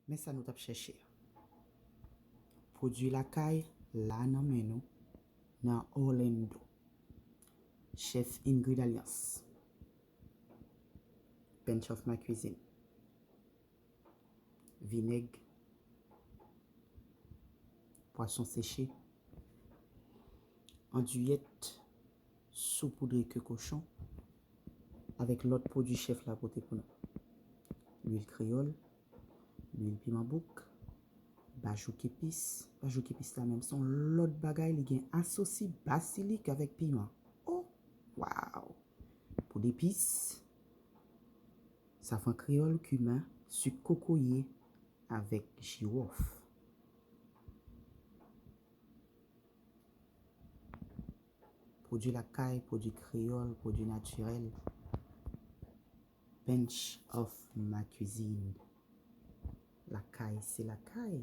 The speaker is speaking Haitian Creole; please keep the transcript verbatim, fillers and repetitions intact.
Men sa nou t ap chèche a. Pwodui lakay la nan men nou, nan Orlando. Chèf Ingrid Alliance. Bench of my cuisine. Vinèg, pwason seche, andiyèt, soupoudre ke kochon, avèk lòt pwodui chèf la pote pou nou. Lwil kreyòl, lwil piman bouk, bajouk epis. Bajouk epis la menm se yon lòt bagay, li gen asosi, basilik avèk piman. Oh, wow! Poud epis, safran kreyòl, kimen, sik kokoye avèk jiwòf. Pwodui lakay, pwodui kreyòl, pwodui natirèl. Bench of my cuisine. Lakay se lakay.